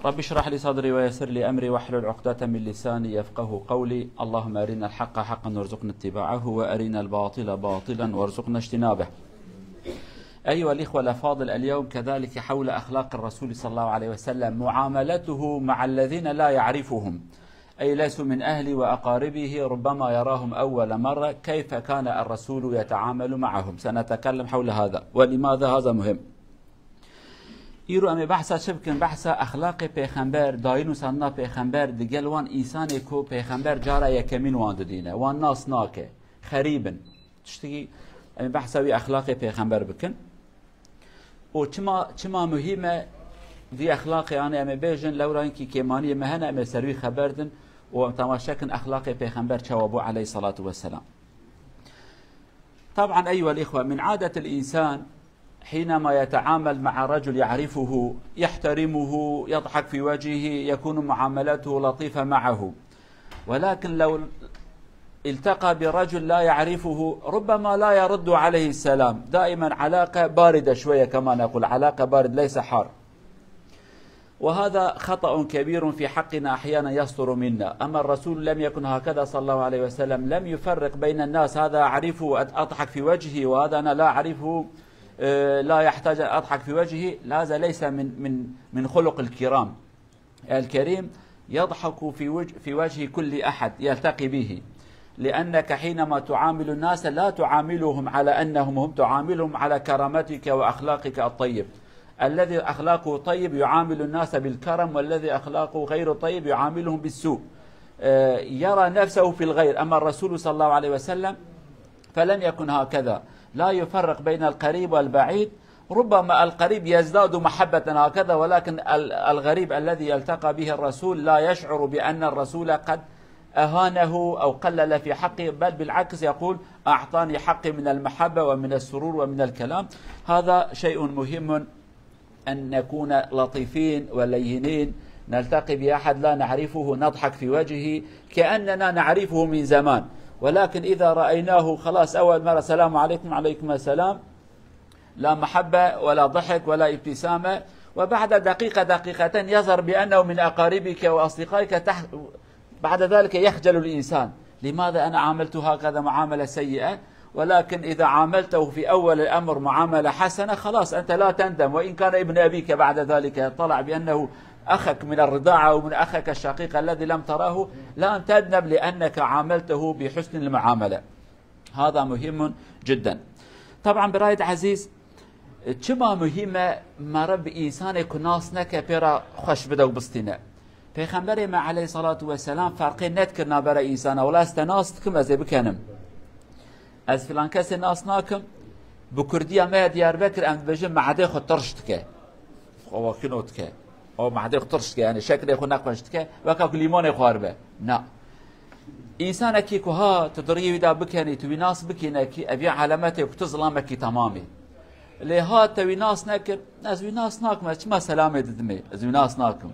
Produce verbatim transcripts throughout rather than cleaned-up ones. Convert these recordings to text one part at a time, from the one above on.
رب اشرح لي صدري ويسر لي أمري واحلل عقدة من لساني يفقه قولي. اللهم أرنا الحق حقا وارزقنا اتباعه وأرنا الباطل باطلا وارزقنا اجتنابه. أيها الإخوة الأفاضل، اليوم كذلك حول أخلاق الرسول صلى الله عليه وسلم، معاملته مع الذين لا يعرفهم، أي ليسوا من أهله وأقاربه، ربما يراهم أول مرة، كيف كان الرسول يتعامل معهم؟ سنتكلم حول هذا، ولماذا هذا مهم. Îro em ê behsa çi bikin? Behsa exlaqê pêxember, dayîn û sandina pêxember, digel wan însanê ku pêxember cara yekemîn wan didîne, wan nas nake, xerîb in. Tiştekî em ê behsa wî exlaqê pêxember bikin. Û çima, çima muhîm e vî exlaqê, yanî em ê bêjin, lewra hinkî kêmaniyê me hene, em ê ser wî xeber din û em temaşe kin exlaqê pêxember çawa bû aleyhissalatu vesselam. طبعا أيها الإخوة، من عادة الإنسان حينما يتعامل مع رجل يعرفه، يحترمه، يضحك في وجهه، يكون معاملته لطيفة معه. ولكن لو التقى برجل لا يعرفه، ربما لا يرد عليه السلام. دائما علاقة باردة شوية، كما نقول، علاقة بارد، ليس حار. وهذا خطأ كبير في حقنا، أحيانا يصدر منا. أما الرسول لم يكن هكذا صلى الله عليه وسلم، لم يفرق بين الناس، هذا أعرفه أضحك في وجهه، وهذا أنا لا أعرفه، آه، لا يحتاج أن أضحك في وجهه. هذا ليس من، من، من خلق الكرام. الكريم يضحك في وجه، في وجه كل أحد يلتقي به، لأنك حينما تعامل الناس لا تعاملهم على أنهم هم، تعاملهم على كرامتك وأخلاقك الطيب. الذي أخلاقه طيب يعامل الناس بالكرم، والذي أخلاقه غير طيب يعاملهم بالسوء. آه، يرى نفسه في الغير. أما الرسول صلى الله عليه وسلم فلم يكن هكذا، لا يفرق بين القريب والبعيد. ربما القريب يزداد محبة هكذا، ولكن ال-، الغريب الذي يلتقى به الرسول لا يشعر بأن الرسول قد أهانه أو قلل في حقه، بل بالعكس يقول: "أعطاني حقي من المحبة ومن السرور ومن الكلام". هذا شيء مهم، أن نكون لطيفين ولينين، نلتقي بأحد لا نعرفه نضحك في وجهه كأننا نعرفه من زمان، ولكن إذا رأيناه خلاص أول مرة: "السلام عليكم". "عليكم السلام". لا محبة ولا ضحك ولا ابتسامة، وبعد دقيقة، دقيقتين يظهر بأنه من أقاربك وأصدقائك، تح-، بعد ذلك يخجل الإنسان. لماذا أنا عاملته هكذا معاملة سيئة؟ ولكن إذا عاملته في أول الأمر معاملة حسنة، خلاص أنت لا تندم، وإن كان ابن أبيك بعد ذلك طلع بأنه أخك من الرضاعة أو من أخك الشقيق الذي لم تراه، لا أن تندم لأنك عاملته بحسن المعاملة. هذا مهم جدا. طبعا برایت عزیز، çima muhîm e meriv bi însanê ku nas neke pê re xweş bide û bistîne? Pêxemberê me aleyhissalatu vesselam ferqê nedikir navbera însana, wela ez te nas dikim, ez ê bikenim. Ez filan kesê nas nakim, bi kurdiya me ya Diyarbekir em dibêjin mehdê xwe tirş dike. Xwe wakîno dike. O mehdê xwe tirş dike, yani şeklê xwe nexweş dike, weka ku lîmonê xwar be. Na. Însanekî ku ha tu di riyê wî de bikenî, tu wî nas bikî nekî, ev ya alametê ku tu zilamekî temamî. Lê ha te wî nas nekir, ez wî nas nakim, ez çima selamê didimê, ez wî nas nakim.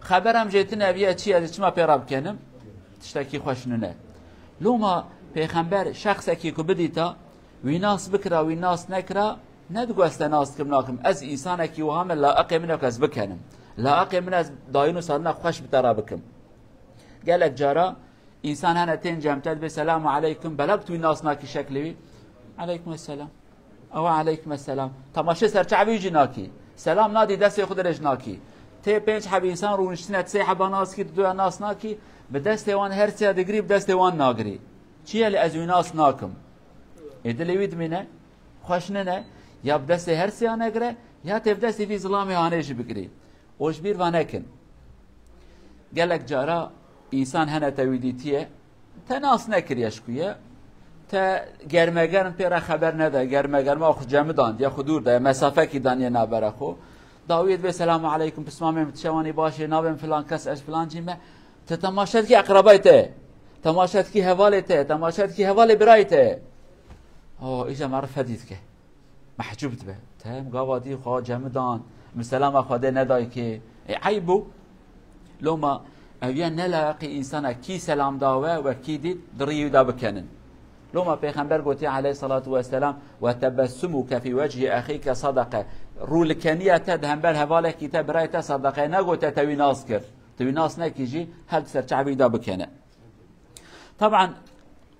Xeber em jê tine viye çi ye, ez çima pê re bikenim? Tiştekî xweş nine. Loma pêxember şexsekî ku bidîta, wî nas bikira, wî nas nekira, nedigot ez te nas dikim nakim. Ez însanekî wiha me, laiqê min e ku ez bikenim. Laiqê min e ez dayîn û sandina xweş bi te re bikim. Gelek cara însan hene tên cem te dibê selamu aleykum, belek tu wî nas nakî şeklê wî. Aleykum esselam. Ew aleykum esselam. Temaşe ser çavê wî jî nakî. Selam nadî, destê xwe dirêj nakî. Tê pênc heb însan rûniştine, sê heba nas kî, tu duya nas nakî, bi destê wan her sêya digirî, bi destê wan nagirî. Çi ye li ez wî nas nakim? Ê dilê wî dimîne, xweş nine, ya bi destê her sêya negire, ya tê bi destê vî zilamê hanê jî bigirî. O ji bîr va nekin. Gelek cara însan hene te wî dîtiye, te nas nekiriye ji ku ye, te germegerm pê re xeber nede, germegerma xwe cemidandiye, xwe dûr daye, mesafekî daniye navbera xwe. Dawiyê dibê selamu aleykum, pismamê min, tu çawanî, baş ê, navê min filan kes, ez filan cî me. Te temaşe dikî eqrebay te, temaşe dikî hevalê te, temaşe dikî hevalê birayê te. O, îja meriv fedî dike. Mehcûb dibe. Te gava dî xwe cemidan, min selama Xwedê nedayikê. E, eyb bû. Loma ev ya ne layiqî însana kî selam dawe we kî dît di riyê wî de bikenin. Loma Pêxember gotiye aleyhissalatu vesselam: "Ve tebessumuke fî vechî ehîke sadaqe." Rûlikeniya te di hember hevalekî te, birayê te sedeqeyê negot te, te wî nas kir. Tu wî nas nekî jî, her di ser çavê wî de bikene. طبعا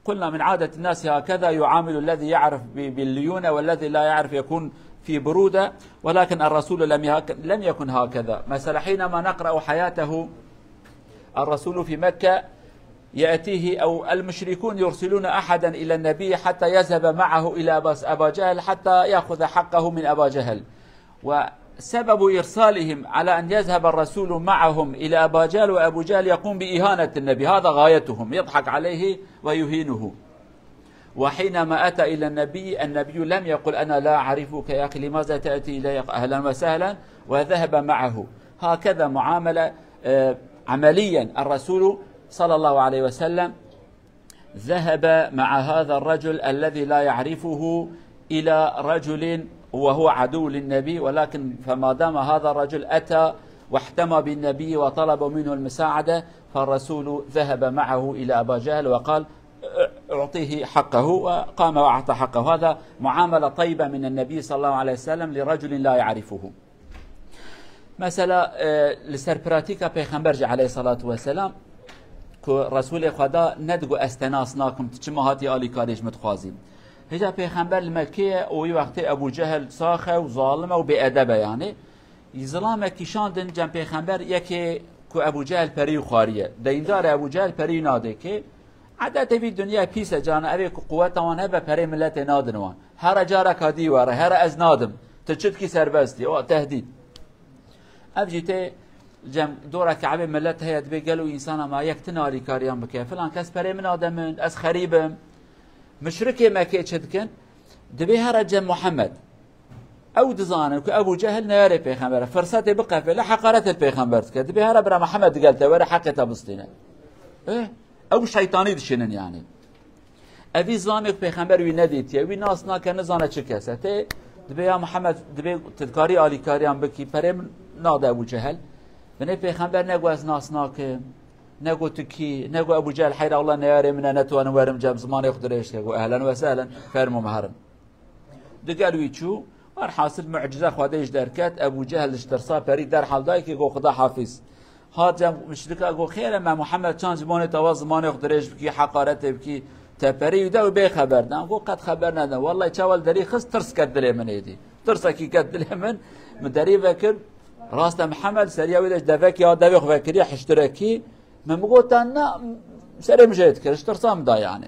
قلنا من عادة الناس هكذا يعامل الذي يعرف ب-، بالليونة، والذي لا يعرف يكون في برودة، ولكن الرسول لم يهك-، لم يكن هكذا. مثلا حينما نقرأ حياته، الرسول في مكة يأتيه أو المشركون يرسلون أحدا إلى النبي حتى يذهب معه إلى أبا، أبا جهل حتى يأخذ حقه من أبا جهل. وسبب إرسالهم على أن يذهب الرسول معهم إلى أبا جهل، وأبو جهل يقوم بإهانة النبي، هذا غايتهم، يضحك عليه ويهينه. وحينما أتى إلى النبي، النبي لم يقل: "أنا لا أعرفك يا أخي، لماذا تأتي إلي؟" "أهلا وسهلا"، وذهب معه. هكذا معاملة، آه، عمليا الرسول صلى الله عليه وسلم ذهب مع هذا الرجل الذي لا يعرفه إلى رجل وهو عدو للنبي، ولكن فما دام هذا الرجل أتى واحتمى بالنبي وطلب منه المساعدة، فالرسول ذهب معه إلى أبا جهل وقال: "أعطيه حقه"، وقام وأعطى حقه. هذا معاملة طيبة من النبي صلى الله عليه وسلم لرجل لا يعرفه. Mesela, e, li ser pratîka Pêxember jî aleyhissalatu vesselam, ku Resûlê Xweda nedigo ez te nas nakim, tu çima hatî alîkarî ji min dixwazî. Hêja Pêxember li Mekkê ye û wî wextê Ebû Cehil sax e û zalim e û bêedeb e yanî. Zilamekî şandin cem Pêxember, yekê ku Ebû Cehil perî xwariye. Deyndar e Ebû Cehil perî nadê kê. Edetê vî dinyayê pîs e, cana evê ku quweta wan hebe perê miletê nadin wan. Here careka dî were, here ez nadim. Tu çi dikî serbest î, o tehdîd. Ev jî tê cem dora Ke'bê milet heye, dibê gelo însana ma yek tune alîkariyan bike. Filan kes perê min nade min, ez xerîb im. Muşrikê Mekkê çi dikin? Dibê here cem Muhammed. Ew dizanin ku Ebû Cehil neyarê Pêxember e. Firsetê biqefêle heqaretê li Pêxember dike. Dibê here bira Mihemed digel te were heqê te bistîne. Eh, ew şeytanî dişînin yanî. Evî zanê ku Pêxember wî nedîtiye. Wî nas nake, nizane çi kes e. Tê dibê ya Mihemed, dibê tu dikarî alîkariyan bikî. Perê min nade Ebû Cehil. Binê Pêxember nego ez nas nakim. Nego tu kî, nego Ebû Cehil heyra wela neyarê min e, netwanim werim cem zimanê xwe dirêj ke. Go ehlen ve sehlen, fermo me herin. Digel wî çû, werhasil mucize Xwedê ji derket, Ebû Cehil ji tirsa perî derhal dayikê got, Xuda hafiz. Hat cem muşrika got, xêr e me Muhammed çand ji bonê te va zimanê xwe dirêj bikî, heqaretê bikî, te perî wî de û bê xeber dan. Got, qet xeber nedan. Wellahî çawa li derî xist tirs ket dilê min êdî. Tirsekî ket dilê min, min derî vekir, rast e Muhammed seriya wî de ji devekê ya devê xwe vekiriye hiştirekî, min bi got, na, serê min jê dikir, ji tirsa min da yanî.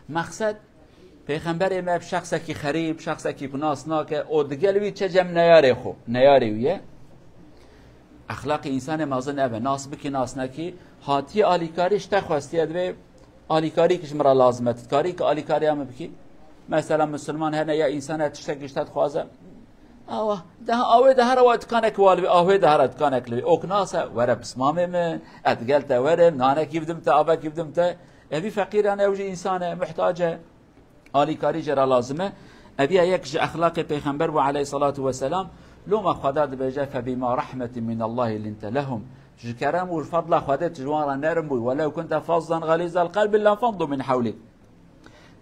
Mexsed, Pêxemberê me bi şexsekî xerîb, şexsekî ku nas nake, û digel wî çe cem neyarê xwe, neyarê wî ye. Exlaqê însanê mezin ev e, nas bikî, nas nekî, hatiye alîkarî ji te xwestiye, divê alîkarî ki ji min re lazim e, tu dikarî ki alîkariya min bikî. Mesela misilman hene ya însan e tiştekî ji te dixwaze, awa, de awê de here wa dikanek wa li wê, awê de here dikanek li wê. Ok nas e, were pismamê min, ez digel te werim, nanekî bidim te, avekî bidim te. Evî feqîran e, ew jî însan e, muhtac e. Alîkarî jê re lazim e. Eviya yek ji exlaqê Pêxember bû aleyhissalatu vesselam. Loma Xweda dibêje, "Febima rahmetin min Allahi linte lehum." Ji kerem û fadla Xwedê tu ji wan re nerm bûy. "Welew kunte fazzan xalîzel qelbi lenfaddu min hewlik."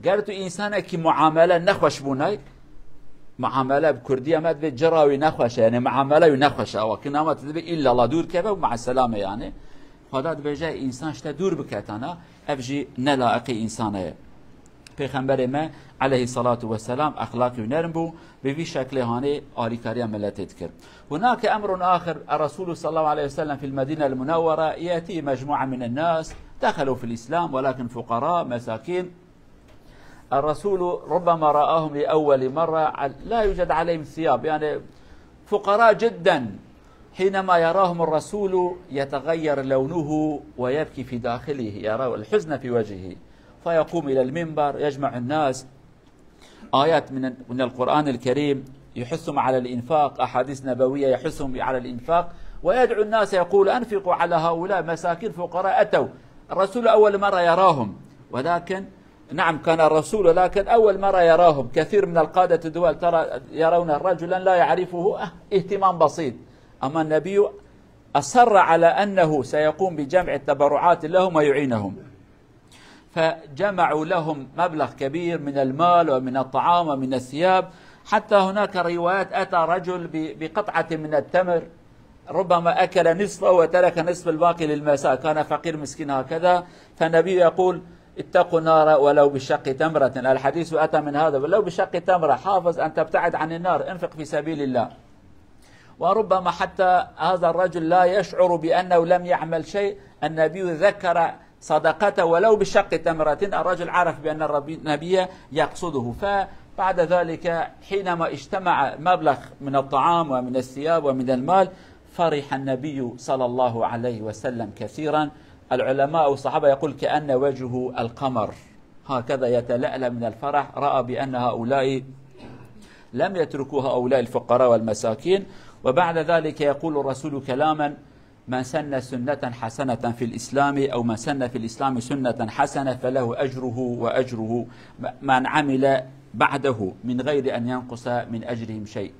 Ger tu însanekî muamele nexweş bûnay, muamele bi kurdî em divê cira wî nexweş e, yanî muamele wî nexweş e, awa ki nama tu dibê îllallah dûr keve û maeselame yanî. Xweda dibêje însan ji te dûr biketana, ev jî ne layiqê însana ye. Pêxemberê me aleyhissalatu vesselam exlaqî wî nerm bû, bi vî şeklê hanê alîkariya miletê dikir. هناك أمر آخر، الرسول صلى الله عليه وسلم في المدينة المنورة يأتي مجموعة من الناس دخلوا في الإسلام ولكن فقراء مساكين. الرسول ربما رآهم لأول مرة، لا يوجد عليهم ثياب، يعني فقراء جدا. حينما يراهم الرسول يتغير لونه ويبكي في داخله، يرى الحزن في وجهه، فيقوم إلى المنبر يجمع الناس، آيات من، من القرآن الكريم يحثهم على الإنفاق، أحاديث نبوية يحثهم على الإنفاق، ويدعو الناس يقول: "أنفقوا على هؤلاء مساكين فقراء أتوا". الرسول أول مرة يراهم، ولكن نعم كان الرسول، ولكن أول مرة يراهم. كثير من القادة الدول ترى يرون رجلا لا يعرفه، آه، اهتمام بسيط، أما النبي أصر على أنه سيقوم بجمع التبرعات لهم ويعينهم. فجمعوا لهم مبلغ كبير من المال ومن الطعام ومن الثياب، حتى هناك روايات أتى رجل ب-، بقطعة من التمر، ربما أكل نصفه وترك نصف الباقي للمساكين، كان فقير مسكين هكذا، فالنبي يقول: "اتقوا النار ولو بشق تمرة". الحديث أتى من هذا، "ولو بشق تمرة"، حافظ أن تبتعد عن النار، انفق في سبيل الله. وربما حتى هذا الرجل لا يشعر بأنه لم يعمل شيء، النبي ذكر صدقته ولو بشق تمرة، الرجل عرف بأن الربي-، النبي يقصده. فبعد ذلك حينما اجتمع مبلغ من الطعام ومن الثياب ومن المال، فرح النبي صلى الله عليه وسلم كثيرا. العلماء والصحابة يقول: "كأن وجهه القمر، هكذا يتلألأ من الفرح، رأى بأن هؤلاء لم يتركوا هؤلاء الفقراء والمساكين". وبعد ذلك يقول الرسول كلاما: "من سن سنة حسنة في الإسلام، أو من سن في الإسلام سنة حسنة، فله أجره وأجره من عمل بعده من غير أن ينقص من أجرهم شيء".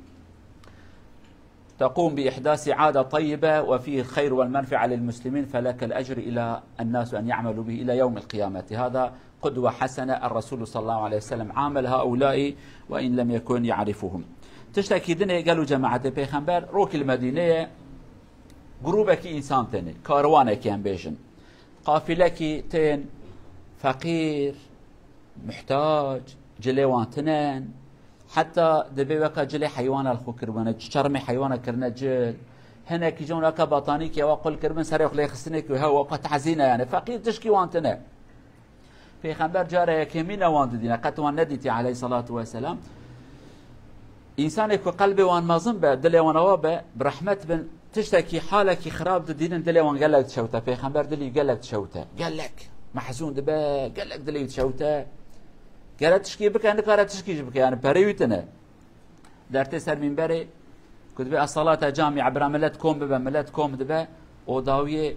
تقوم بإحداث عادة طيبة وفيه الخير والمنفعة للمسلمين، فلك الأجر إلى الناس أن يعملوا به إلى يوم القيامة. هذا قدوة حسنة، الرسول صلى الله عليه وسلم عامل هؤلاء وإن لم يكن يعرفهم. Tiştekî dinê gelo cemaetê pêxember rokî li Medîneyê grûbekî însan têne, karwanekî em bêjin. Qafîlekî tên feqîr, muhtac, cilê wan tinen. Heta dibê weka cilê heywana li xwe kiribûne, çermê heywana kirine cil. Hinekî jon weka batanîkê wa qul kiribin, serê xwe lê xistinê ku hew weka tezîne yani. Feqîr tişkî wan tine. Pêxember cara yekemîn e wan didîne, qet wan nedîtî aleyhissalatu vesselam. Însanê ku qelbê wan mezin be, dilê wan awa be, bi rehmet bin, tiştekî, halekî xirab didînin, dilê wan gelek dişewte. Pêxember dilî gelek dişewte. Gelek. Mehzûn dibe, gelek dilê wî dişewte. Gere tişkî bike, nikare tişkî jî bike. Yani perê wî tine. Dertê ser mînberê, ku dibe es-salate camia, bira millet kom bibe, millet kom dibe. O dawiyê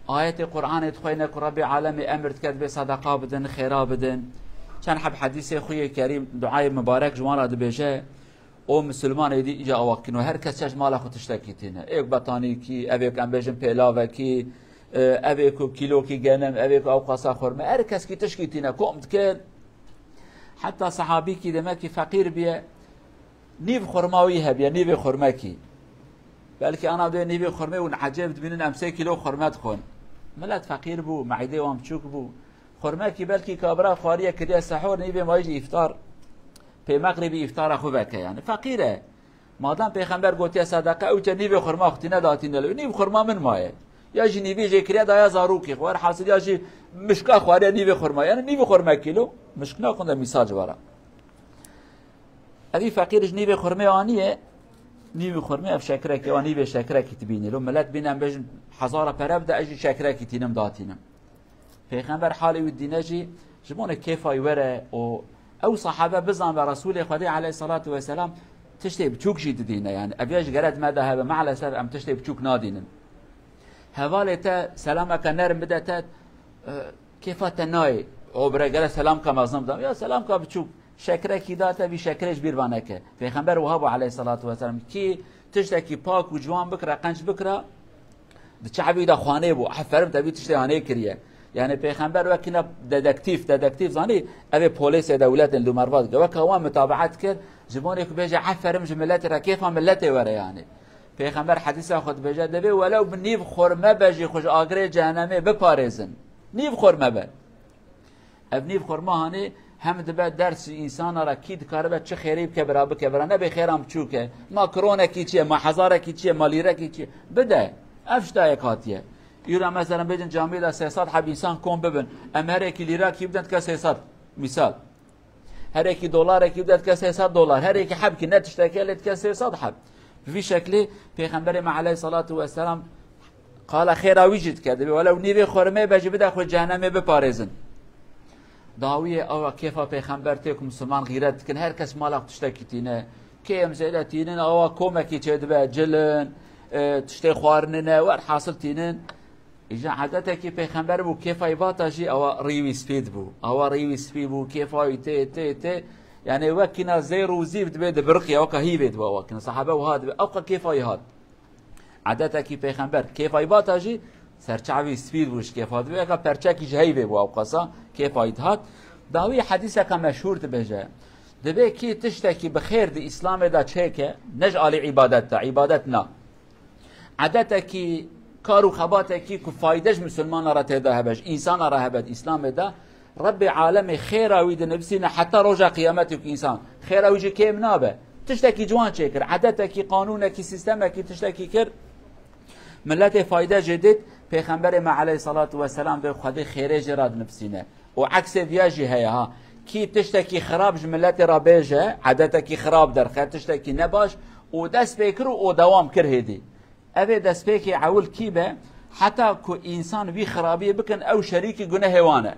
ayetê Qur'anê dixweyne ku Rebbê alemê emir dike, dibe sedeqa bidin, xêra bidin. Çend heb hedîsê xwe yê kerîm, duayê mibarek ji wan re dibêje. O misilmanê dî îca awa kin û her kes çeş mala xwe tiştekî tîne. Êk betanîkî, evêk em bêjin pêlavekî, e, evêk û kîlokî genim, evêk û ewqasa xurme, her keskî tişkî tîne, kom dikin. Heta sehabîkî demekî feqîr biye, nîv xurma wî hebiye, nîvê xurmekî. Belkî ana dê nîvê xurmê hûn ecêb dibînin, em sê kîlo xurme dixwin. Milet feqîr bû, meydê wan biçûk bû. Xurmekî belkî kabira xwariye kiriye sehor, nîvê mayî jî îftar. Pê mexribî îftara xwe veke yani. Feqîr e. Madem Pêxember gotiye sedeqe, ew çe nîvê xurma xwe tîne datîne li wî. Nîv xurma min maye. Ya jî nîvê jê kiriye daye zarokê xwe. Werhasil ya jî mişka xwariye nîvê xurma. Yani nîvê xurme kîlo. Mişk naxwinde mîsal ji we re. Evî feqîr ji nîvê xurmê aniye. Nîvê xurmê ev şekirekê wa nîvê şekirekî dibînî. Lo milet bîne em bêjin hezara pere bide, ez jî şekirekî tînim datînim. Pêxember halê wî dîne jî ji bo ne kêfa wî were û ew sahabe bizan ve Resûlê Xwedê aleyhissalatu vesselam tiştê biçûk jî didîne. Yani ev ya ji gere me de hebe, maalesef em tiştê biçûk nadînin. Hevalê te selameke nerm bide te, e, kêfa te nayê. O bire gere selamka mezin bide. Ya selamka biçûk. Şekirekî da te, vî şekirê ji bîr ve neke. Pêxember wiha bû aleyhissalatu vesselam. Kî tiştekî pak û ciwan bikira, qenc bikira, di çavî de xwanê bû. Aferin, te vî tiştê hanê kiriye. Yani Pêxember wekî ne dedektîf, dedektîf zanî, ev ê polêsê dewletên li merva dike. Weka wan mutabaet kir, ji bo nê ku bêje aferin ji miletê re, kêfa miletê were yani. Pêxember hedîsa xwe dibêje, dibê welew bi nîv xurme be jî xwe ji agirê cehenemê biparêzin. Nîv xurme be. Ev nîv xurma hanê hem dibe ders ji însana re, kî dikaribe çi xêrê bike bira bike bira, nebe xêran biçûk e. Ma kronekî çi ye, ma hezarekî çi ye, ma lîrekî çi ye? Bide. Ev ji dayek hatiye. Îro mesela bêjin camiyê de sê sed heb însan kom bibin. Em herekî lîrekî bidin dike sê sed. Misal. Herekî dolarekî bidin dike sê sed dolar. Herekî hebkî ne tiştekê lê dike sê sed heb. Bi vî şeklî Pêxemberê me aleyhissalatu vesselam qala xêra wî jî dike. Dibê welew nîvê xurmê be jî bide xwe cehenemê biparêzin. Dawiyê ew e kêfa Pêxember tê ku misilman xîret dikin. Her kes mala xwe tiştekî tîne. Kê em zêde tînin, awa komekî çêdibe, cilin, e, tiştê xwarinine, werhasil tînin. Îja edetekî Pêxember bû, kêfa wî vata jî, ewa rî wî spî dibû. Ewa rî wî spî bû, kêfa wî tê, tê, tê. Yani wekîna zêr û zîv dibe dibiriqiya, weka hîvê dibe wekîna. Sahabe wiha dibe, ewqa kêfa wî hat. Edetekî Pêxember, kêfa wî vata jî, serçavî spî bû ji kêfa dibe, weka perçekî ji heyvê bû ewqasa, kêfa wî dihat. Dawî hedîseka meşhûr dibêje. Divê kî tiştekî bi xêr di Îslamê de çêke, ne ji alî îbadet de, îbadet na. Edetekî, kar û xebatekî ku fayde ji misilmana re tê de hebe, ji însana re hebe di Îslamê de, Rebbê alemê xêra wî dinivîsîne heta roja qiyametê ku însan xêra wî jî kêm nabe. Tiştekî ciwan çêkir, edetekî, qanûnekî, sîstemekî, tiştekî kir. Miletê fayde jê dît, Pêxemberê me aleyhissalatu vesselam vê Xwedê xêrê jê re dinivîsîne. Û eksê viya jî heye ha. Kî tiştekî xirab ji miletê re bêje, edetekî xirab derxe, tiştekî nebaş, û dest pê kir û, û dewam kir hêdî. Ev ê destpêkê ewil kî be, heta ku însan vî xirabiyê bikin, ew şerîkî gunehê wan e.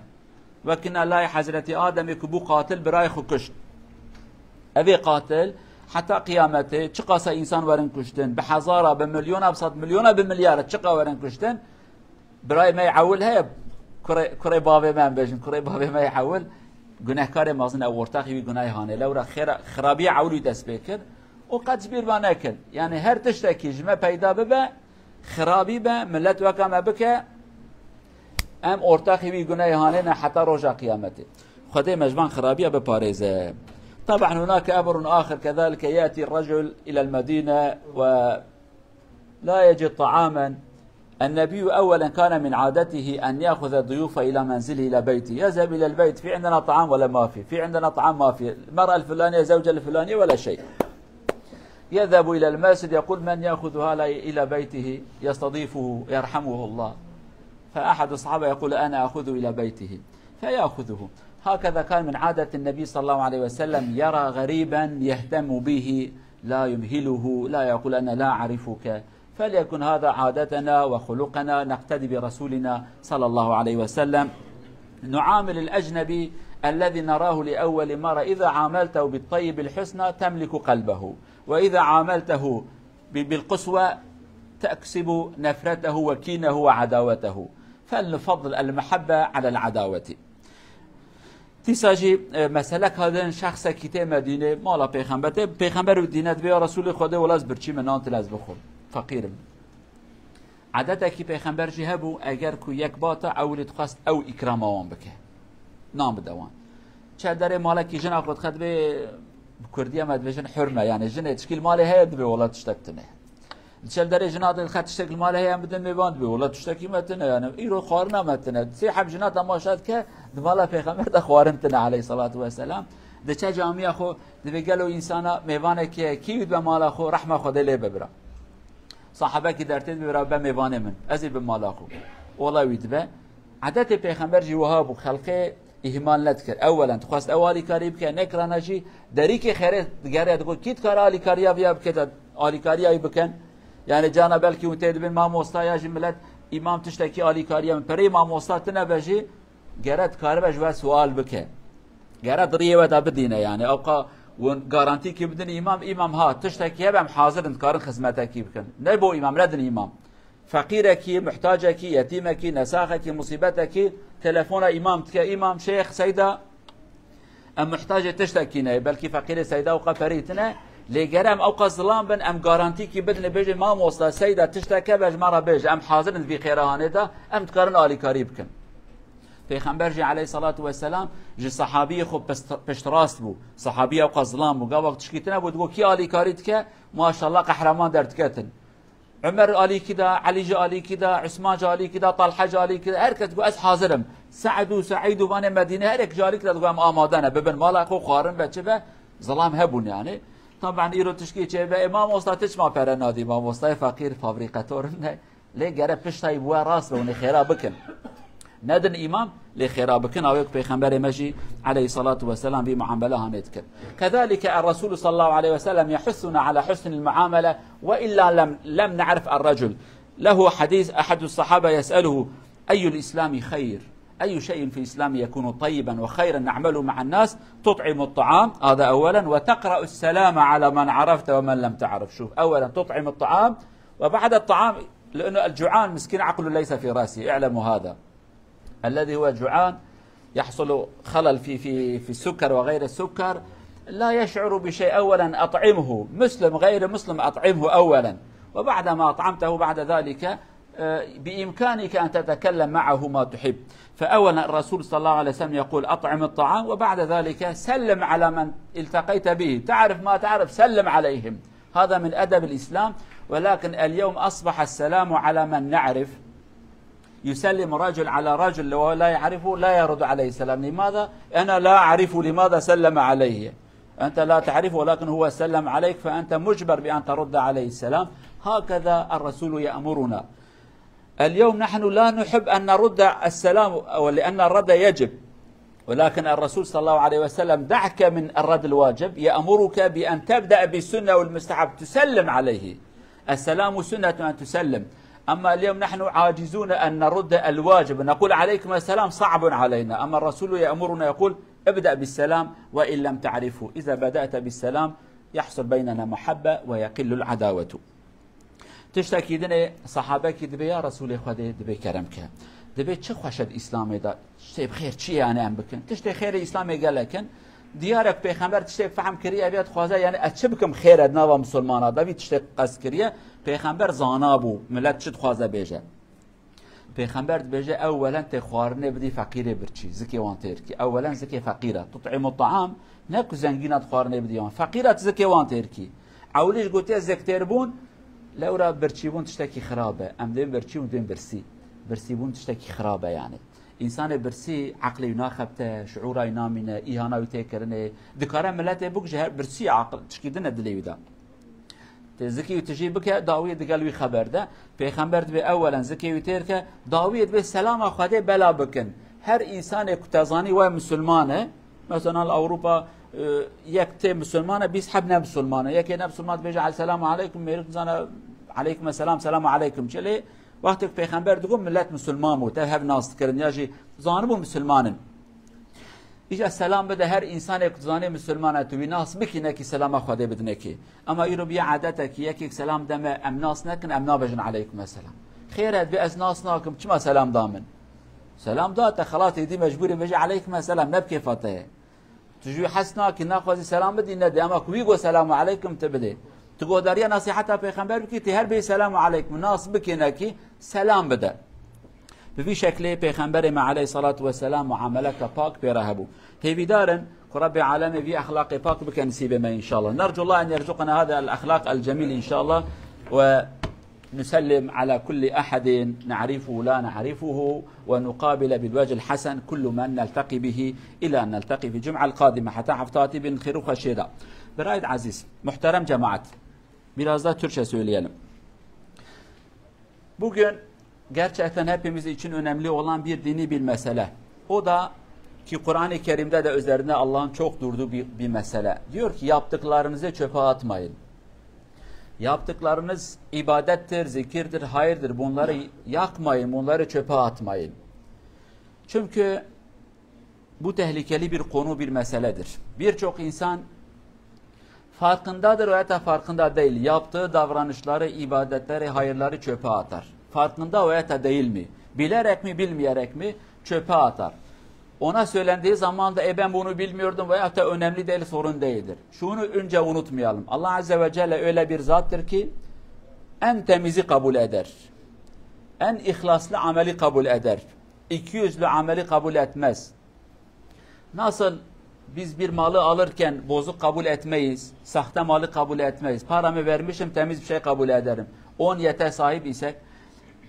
Wekî na layê Hezretî Ademê ku bû qatil, birayê xwe kuşt. Ev ê qatil, heta qiyametê, çiqasa însan werin kuştin, bi hezara, bi milyona, bi sed milyona, bi milyara, çiqa werin kuştin, birayê me yê ewil heye, kurê, kurê bavê me em bêjin, kurê bavê me yê ewil, gunehkarê mezin e, ortaxî wî gunahê hanê. Lewra xêra, xirabiya ewil wî dest pê kir û qet ji bîr ve nekin. Yani her tiştekî ji me peyda bibe, xirabî be, millet weka me bike, em ortaxî wî gunahê hanê ne heta roja qiyametê. Xwedê me ji van xirabiya biparêze. طبعا هناك أمر آخر كذلك، يأتي الرجل إلى المدينة و لا يجد طعاما. النبي أولا كان من عادته أن يأخذ الضيوف إلى منزله، إلى بيته، يذهب إلى البيت، في عندنا طعام ولا ما في؟ في عندنا طعام؟ ما في. المرأة الفلانية، زوجة الفلانية، ولا شيء. يذهب إلى المسجد، يقول: من يأخذ هذا إلى بيته يستضيفه يرحمه الله؟ فأحد الصحابة يقول: أنا أخذه إلى بيته، فيأخذه. هكذا كان من عادة النبي صلى الله عليه وسلم، يرى غريبا يهتم به، لا يمهله، لا يقول: أنا لا أعرفك. فليكن هذا عادتنا وخلقنا، نقتدي برسولنا صلى الله عليه وسلم. نعامل الأجنبي الذي نراه لأول مرة، إذا عاملته بالطيب الحسنى تملك قلبه، وإذا عاملته ب-، بالقسوة تكسب نفرته وكينه وعداوته. فلنفضل المحبة على العداوة. Dîsa jî, e, meselek hadin şexsekî tê Medînê, mala Pêxember tê, Pêxember û dîne dibê, ya Resûlê Xwedê, wela ez birçî me, nan tine ez bixwim. Feqîr im. Edetekî Pêxember jî hebû, eger ku yek bata, ewilî dixwest ew îkrama wan bike. Nan bide wan. Çe derê malekî jina xwe dixe dibê, bi kurdî em dibêjin hurme, yani jinê tişkî li malê heye, dibê wela tiştek tune. Diçe li derê jina dixe tiştek li malê heye em bidin mêvan, dibê wela tiştekî me tune, yani îro xwarina me tune. Sê heb jina temaşa dike, di mala Pêxember de xwarin tune aleyhissalatu vesselam. Diçe camiya xwe, dibê gelo însana mêvanekê kî dibe mala xwe, rehma Xwedê lê be bira. Sahabekî dertê dibê bira be mêvanê min, ez ê bim mala xwe. Wela wî dibe. Edetê Pêxember jî wiha bû, xelqê îhmal nedikir. Ewelen dixwest ew alîkarî bike, nekirana jî derîkê xêrê digere, digot, kî dikare alîkariya viya bike, de alîkariya wî bikin. Yani cana belkî hûn tê dibin mamosta ya jî milet, îmam tiştekî alîkariya min, pereyê mamosta tine be jî, gere dikaribe ji we sual bike. Gere di riyê we de bidîne, yani ewqa hûn garantîkî bidin îmam, îmam ha tiştekî hebe em hazir in, dikarin xizmetekî bikin. Ne bo îmam, nedin îmam. Feqîrekî, muhtacekî, yetîmekî, nesaxekî, musîbetekî telefona îmam dike, îmam, şêx, seyda, em muhtacê tiştekî ne, belkî feqîrê seyda ewqa perî tine, lê gere em ewqa zilam bin, em garantîkî bidin, bêjin, mamosta, seyda, tiştek hebe ji me re bêje, em hazir in vî xêra hanê de, em dikarin alîkarî bikin. Pêxember jî aleyhissalatu vesselam ji sahabiyê xwe pist-, piştrast bû. Sahabiya ewqa zilam bû. Gava tişkî tine bû, digot, kî alîkarî dike, maşallah, qehreman derdiketin. Umer alîkî da, Elî ji alîkî da, Usman ji alîkî da, Talha ji alîkî da, her kes digot, ez hazir im. Se'd û Se'îd û vanê Medîne, her yek ji alîkî da digot, em amade ne, bibin mala xwe, xwarin be, çi be, zilam hebûn yani. Taban îro tişkî çê be, e, mamosta, tu çima pere nadî, mamostayê feqîr, fabrîqetor ne. Lê gere piştayî bi we rast be, hûn ê xêra bikin. Nedin îmam, lê xêra bikin, awê ku Pêxemberê me jî aleyhissalatu vesselam vî muamele hanê dikir. كذلك الرسول صلى الله عليه وسلم يحثنا على حسن المعاملة، وإلا لم، لم نعرف الرجل. له حديث أحد الصحابة يسأله: أي الإسلام خير؟ أي شيء في الإسلام يكون طيبا وخيرا نعمله مع الناس؟ تطعم الطعام، هذا أولا، وتقرأ السلام على من عرفت ومن لم تعرف. شوف، أولا تطعم الطعام، وبعد الطعام، لأنه الجوعان مسكين عقله ليس في رأسه، اعلموا هذا. الذي هو جوعان يحصل خلل في، في، في السكر وغير السكر، لا يشعر بشيء. أولا أطعمه، مسلم غير مسلم أطعمه أولا، وبعد ما أطعمته بعد ذلك بإمكانك أن تتكلم معه ما تحب. فأولا الرسول صلى الله عليه وسلم يقول: أطعم الطعام، وبعد ذلك سلم على من التقيت به، تعرف ما تعرف، سلم عليهم. هذا من أدب الإسلام. ولكن اليوم أصبح السلام على من نعرف، يسلم رجل على رجل وهو لا يعرفه، لا يرد عليه السلام. لماذا؟ أنا لا أعرفه، لماذا سلم علي؟ أنت لا تعرفه، ولكن هو سلم عليك، فأنت مجبر بأن ترد عليه السلام. هكذا الرسول يأمرنا. اليوم نحن لا نحب أن نرد السلام، ولأن الرد يجب، ولكن الرسول صلى الله عليه وسلم دعك من الرد الواجب، يأمرك بأن تبدأ بالسنة والمستحب، تسلم عليه. السلام سنة أن تسلم. أما اليوم نحن عاجزون أن نرد الواجب، نقول: "عليكم السلام"، صعب علينا. أما الرسول يأمرنا، يقول: "ابدأ بالسلام وإن لم تعرفه". إذا بدأت بالسلام يحصل بيننا محبة ويقل العداوة. Tiştekî dinê sahabekî dibê: "Ya Resûlê Xwedê, dibê kerem ke. Dibê çi xweş e di Îslamê de? Tiştê bi xêr çi ye, yani em bikin?" Tiştê xêrê Îslamê gelek in. Diyarek pêxember tiştê fehm kiriye, ev ya dixwaze, yani ez çi bikim xêr e di nava misilmana de, vî tiştê qest kiriye. Pêxember zana bû, millet çi dixwaze bêje. Pêxember dibêje: "Ewwelen tê xwarinê bidî feqîrê birçî, zikê wan têr kî." Ewwelen zikê feqîr e. Tut'imu ta'am, ne ku zengîna di xwarinê bidî wan. Feqîr e, tu zikê wan têr kî. Ewilî jî gotiye zêktêrbûn, lewra birçîbûn tiştekî xirab e. Em dibên birçî û dibên birsî. Birsîbûn tiştekî xirab e yani. Însanê birsî eqlê wî naxebite, şiûra wî namîne, îhana wî tê kirinê. Dikare miletê bikuje, her birsî aqil, tişkî din e dilê wî de. Tê zikê wî tijî bike, dawiyê digel wî xeber de. Pêxember dibê ewwelen zikê wî têr ke, dawiyê dibê selama Xwedê bela bikin. Her însanê ku te zanî we misilman e. Mesela li Ewropa, e, yek tê misilman e, bîst heb ne misilman e. Yekê ne misilman dibêje: "El selamu aleykum", mêrik dizane: "Aleykum selam, selamu aleykum." Çi lê wextê ku pêxember digot, millet misilman bû, tev hev nas dikirin, ya jî zanibû misilman in. Îja selam bide her însanê ku dizanê misilman e, tu wî nas bikî, nekî selama Xwedê bidinekî. Ema îro bîye edetekî, yekêk selam deme, em nas nekin, em nabêjin aleykum selam. Xêr e, dibê ez nas nakim, çima selam da min? Selam da te, xelas, êdî mecbûrî bêje aleykum selam, ne bi kêfa te ye. Tu ji wî hez nakî, naxwazî selam bidî, nedê. Ema ku wî got selamu aleykum, tu bidê. Tu guhdariya nasîheta pêxember bikî, tu her bêyî selamu aleykum, nas bikê nekî, selam bide. Bi vî şeklê Pêxemberê me aleyhissalatu vesselam muameleke pak pê re hebû. Hêvîdar in ku Rebbê Alemê vî exlaqê pak bike nisîbê me înşallah. نرجو الله أن يرزقنا هذا الأخلاق الجميل إن شاء الله، ونسلم على كل أحد نعرفه لا نعرفه، ونقابل بالوجه الحسن كل من نلتقي به إلى أن نلتقي في الجمعة القادمة. Heta hefta hatî bin xêr û xweşiyê de. Birayet aziz, muhterem cemaat, biraz da Türkçe söyleyelim. Bugün gerçekten hepimiz için önemli olan bir dini bir mesele. O da ki Kur'an-ı Kerim'de de üzerinde Allah'ın çok durduğu bir, bir mesele. Diyor ki, "Yaptıklarınızı çöpe atmayın." Yaptıklarınız ibadettir, zikirdir, hayırdır. Bunları yakmayın, bunları çöpe atmayın. Çünkü bu tehlikeli bir konu, bir meseledir. Birçok insan farkındadır veya da farkında değil. Yaptığı davranışları, ibadetleri, hayırları çöpe atar. Farkında veya da değil mi? Bilerek mi, bilmeyerek mi? Çöpe atar. Ona söylendiği zaman da, "E, ben bunu bilmiyordum" veya da "Önemli değil, sorun değildir." Şunu önce unutmayalım. Allah Azze ve Celle öyle bir zattır ki en temizi kabul eder. En ihlaslı ameli kabul eder. İki yüzlü ameli kabul etmez. Nasıl biz bir malı alırken bozuk kabul etmeyiz, sahte malı kabul etmeyiz. Paramı vermişim, temiz bir şey kabul ederim. On yete sahip isek,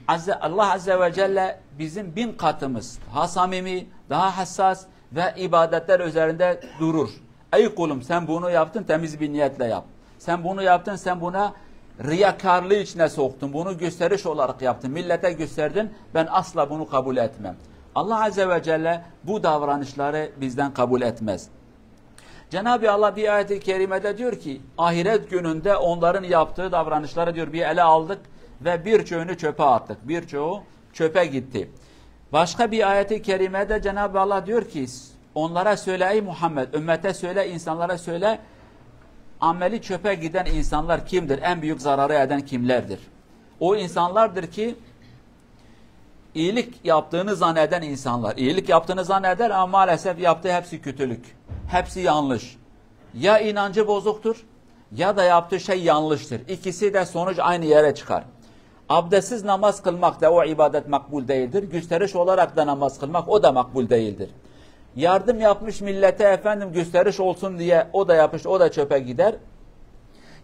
Azze, Allah Azze ve Celle bizim bin katımız daha samimi, daha hassas ve ibadetler üzerinde durur. "Ey kulum, sen bunu yaptın, temiz bir niyetle yap. Sen bunu yaptın, sen buna riyakarlığı içine soktun. Bunu gösteriş olarak yaptın. Millete gösterdin. Ben asla bunu kabul etmem." Allah Azze ve Celle bu davranışları bizden kabul etmez. Cenab-ı Allah bir ayet-i kerimede diyor ki, ahiret gününde onların yaptığı davranışları diyor bir ele aldık ve birçoğunu çöpe attık. Birçoğu çöpe gitti. Başka bir ayet-i kerimede Cenab-ı Allah diyor ki, onlara söyle ey Muhammed, ümmete söyle, insanlara söyle, ameli çöpe giden insanlar kimdir? En büyük zararı eden kimlerdir? O insanlardır ki iyilik yaptığını zanneden insanlar. İyilik yaptığını zanneder ama maalesef yaptığı hepsi kötülük. Hepsi yanlış. Ya inancı bozuktur ya da yaptığı şey yanlıştır. İkisi de sonuç aynı yere çıkar. Abdestsiz namaz kılmak da o ibadet makbul değildir. Gösteriş olarak da namaz kılmak o da makbul değildir. Yardım yapmış millete efendim gösteriş olsun diye o da yapış, o da çöpe gider.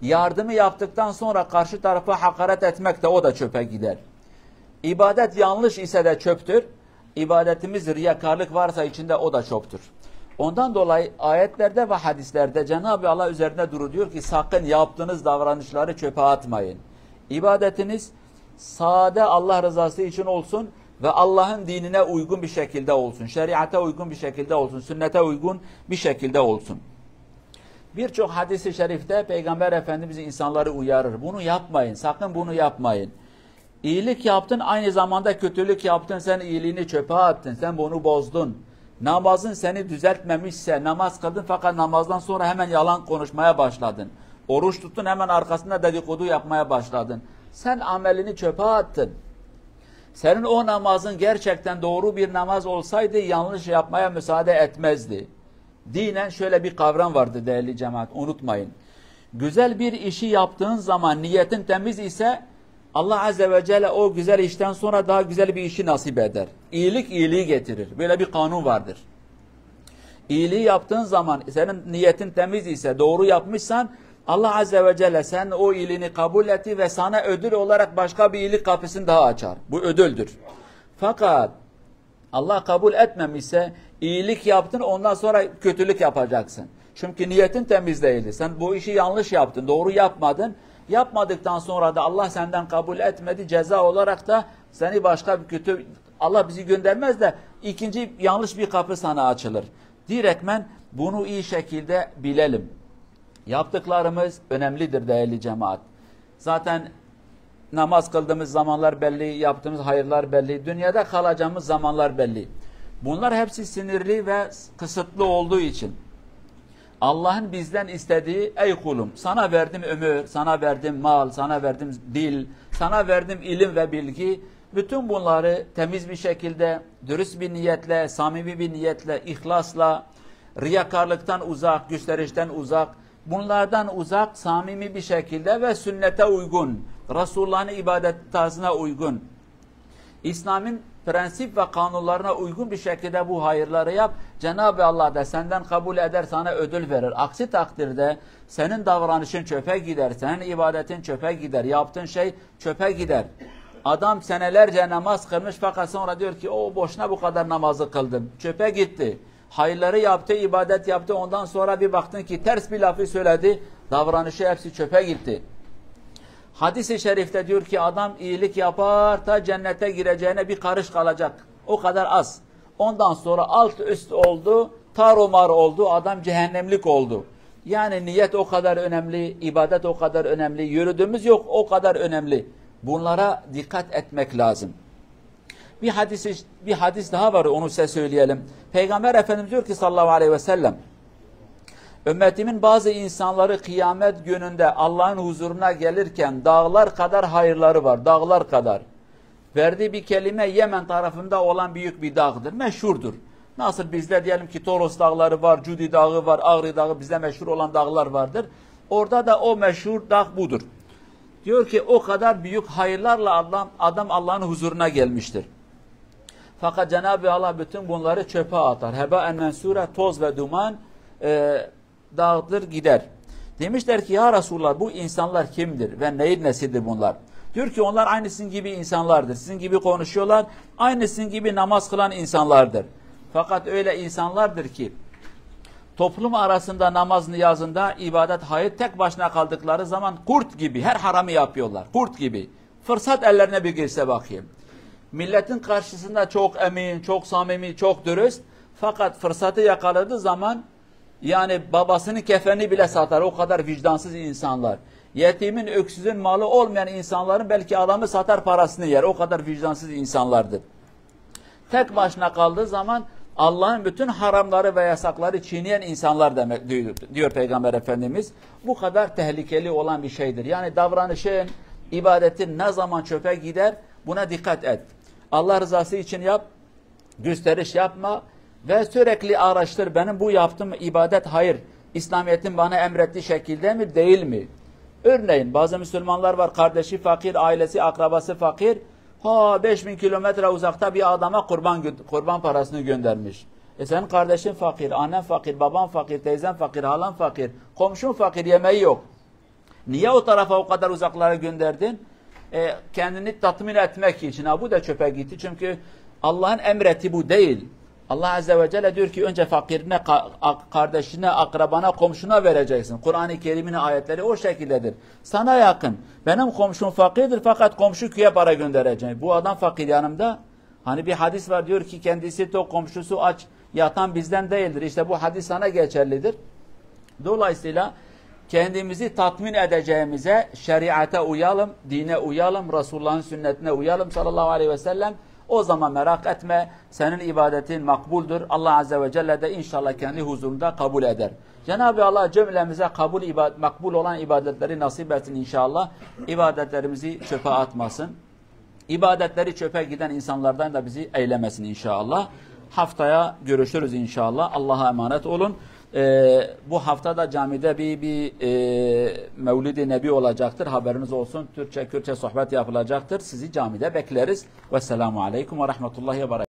Yardımı yaptıktan sonra karşı tarafa hakaret etmek de o da çöpe gider. İbadet yanlış ise de çöptür. İbadetimiz riyakarlık varsa içinde o da çöptür. Ondan dolayı ayetlerde ve hadislerde Cenab-ı Allah üzerinde durur diyor ki sakın yaptığınız davranışları çöpe atmayın. İbadetiniz sade Allah rızası için olsun ve Allah'ın dinine uygun bir şekilde olsun, şeriata uygun bir şekilde olsun, sünnete uygun bir şekilde olsun. Birçok hadis-i şerifte Peygamber Efendimiz insanları uyarır. Bunu yapmayın, sakın bunu yapmayın. İyilik yaptın, aynı zamanda kötülük yaptın, sen iyiliğini çöpe attın, sen bunu bozdun. Namazın seni düzeltmemişse, namaz kıldın fakat namazdan sonra hemen yalan konuşmaya başladın. Oruç tuttun, hemen arkasında dedikodu yapmaya başladın. Sen amelini çöpe attın. Senin o namazın gerçekten doğru bir namaz olsaydı yanlış yapmaya müsaade etmezdi. Dinen şöyle bir kavram vardı değerli cemaat, unutmayın. Güzel bir işi yaptığın zaman niyetin temiz ise Allah Azze ve Celle o güzel işten sonra daha güzel bir işi nasip eder. İyilik iyiliği getirir. Böyle bir kanun vardır. İyiliği yaptığın zaman senin niyetin temiz ise, doğru yapmışsan Allah Azze ve Celle senin o iyiliğini kabul etti ve sana ödül olarak başka bir iyilik kapısını daha açar. Bu ödüldür. Fakat Allah kabul etmemişse iyilik yaptın, ondan sonra kötülük yapacaksın. Çünkü niyetin temiz değildi. Sen bu işi yanlış yaptın, doğru yapmadın. Yapmadıktan sonra da Allah senden kabul etmedi. Ceza olarak da seni başka bir kötü, Allah bizi göndermez de ikinci yanlış bir kapı sana açılır. Direktmen bunu iyi şekilde bilelim. Yaptıklarımız önemlidir değerli cemaat. Zaten namaz kıldığımız zamanlar belli, yaptığımız hayırlar belli, dünyada kalacağımız zamanlar belli. Bunlar hepsi sınırlı ve kısıtlı olduğu için Allah'ın bizden istediği, ey kulum, sana verdim ömür, sana verdim mal, sana verdim dil, sana verdim ilim ve bilgi. Bütün bunları temiz bir şekilde, dürüst bir niyetle, samimi bir niyetle, ihlasla, riyakarlıktan uzak, gösterişten uzak, bunlardan uzak, samimi bir şekilde ve sünnete uygun, Resulullah'ın ibadet tarzına uygun, İslam'ın prensip ve kanunlarına uygun bir şekilde bu hayırları yap. Cenab-ı Allah da senden kabul eder, sana ödül verir. Aksi takdirde senin davranışın çöpe gider, senin ibadetin çöpe gider, yaptığın şey çöpe gider. Adam senelerce namaz kılmış fakat sonra diyor ki, "O boşuna bu kadar namazı kıldım." Çöpe gitti. Hayırları yaptı, ibadet yaptı. Ondan sonra bir baktın ki ters bir lafı söyledi. Davranışı hepsi çöpe gitti. Hadis-i şerifte diyor ki adam iyilik yapar, ta cennete gireceğine bir karış kalacak. O kadar az. Ondan sonra alt üst oldu, tarumar oldu, adam cehennemlik oldu. Yani niyet o kadar önemli, ibadet o kadar önemli, yürüdüğümüz yol o kadar önemli. Bunlara dikkat etmek lazım. Bir hadis, bir hadis daha var, onu size söyleyelim. Peygamber Efendimiz diyor ki sallallahu aleyhi ve sellem, ümmetimin bazı insanları kıyamet gününde Allah'ın huzuruna gelirken dağlar kadar hayırları var, dağlar kadar. Verdiği bir kelime Yemen tarafında olan büyük bir dağdır, meşhurdur. Nasıl bizde diyelim ki Toros dağları var, Cudi dağı var, Ağrı dağı bizde meşhur olan dağlar vardır. Orada da o meşhur dağ budur. Diyor ki o kadar büyük hayırlarla adam, adam Allah'ın huzuruna gelmiştir. Fakat Cenab-ı Allah bütün bunları çöpe atar. Hebaen mensure, toz ve duman, e, dağıtılır gider. Demişler ki ya Resulullah bu insanlar kimdir ve neyin nesidir bunlar? Diyor ki onlar aynı sizin gibi insanlardır. Sizin gibi konuşuyorlar, aynı sizin gibi namaz kılan insanlardır. Fakat öyle insanlardır ki toplum arasında namaz niyazında ibadet hayır tek başına kaldıkları zaman kurt gibi her haramı yapıyorlar. Kurt gibi. Fırsat ellerine bir girse bakayım. Milletin karşısında çok emin, çok samimi, çok dürüst. Fakat fırsatı yakaladığı zaman yani babasının kefenini bile satar. O kadar vicdansız insanlar. Yetimin, öksüzün malı olmayan insanların belki adamı satar parasını yer. O kadar vicdansız insanlardır. Tek başına kaldığı zaman Allah'ın bütün haramları ve yasakları çiğneyen insanlar demek diyor, diyor Peygamber Efendimiz. Bu kadar tehlikeli olan bir şeydir. Yani davranışın, ibadetin ne zaman çöpe gider buna dikkat et. Allah rızası için yap, gösteriş yapma ve sürekli araştır. Benim bu yaptığım ibadet hayır, İslamiyet'in bana emrettiği şekilde mi değil mi? Örneğin bazı Müslümanlar var, kardeşi fakir, ailesi, akrabası fakir. Ha, beş bin kilometre uzakta bir adama kurban gö- kurban parasını göndermiş. E, senin kardeşin fakir, annen fakir, baban fakir, teyzen fakir, halan fakir, komşun fakir, yemeği yok. Niye o tarafa o kadar uzaklara gönderdin? E, kendini tatmin etmek için. Ha, bu da çöpe gitti. Çünkü Allah'ın emreti bu değil. Allah Azze ve Celle diyor ki önce fakirine, ka- ak- kardeşine, akrabana, komşuna vereceksin. Kur'an-ı Kerim'in ayetleri o şekildedir. Sana yakın. Benim komşum fakirdir fakat komşu köye para gönderecek. Bu adam fakir yanımda. Hani bir hadis var, diyor ki kendisi tok, komşusu aç, yatan bizden değildir. İşte bu hadis sana geçerlidir. Dolayısıyla kendimizi tatmin edeceğimize şeriata uyalım, dine uyalım, Resulullah'ın sünnetine uyalım sallallahu aleyhi ve sellem. O zaman merak etme, senin ibadetin makbuldür. Allah Azze ve Celle de inşallah kendi huzurunda kabul eder. Cenab-ı Allah cümlemize kabul ibad- makbul olan ibadetleri nasip etsin inşallah. İbadetlerimizi çöpe atmasın. İbadetleri çöpe giden insanlardan da bizi eylemesin inşallah. Haftaya görüşürüz inşallah. Allah'a emanet olun. Ee, bu hafta da camide bir, bir e, Mevlid-i Nebi olacaktır. Haberiniz olsun. Türkçe, Kürtçe sohbet yapılacaktır. Sizi camide bekleriz. Vesselamu Aleyküm ve Rahmetullahi ve Berekatuhu.